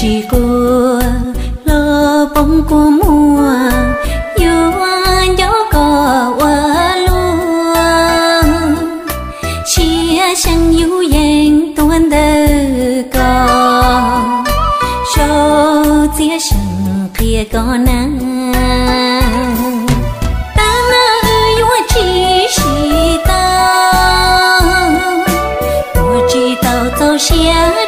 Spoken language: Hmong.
Tsis quaj hlo poob kua muag, yuav nco koj ua luaj. Siab xyeej yus yeej tuag ntawm koj, sau txiaj seem qhia koj na. Tag no wb yuav tsis sib tau, ua tsis tau txaus siab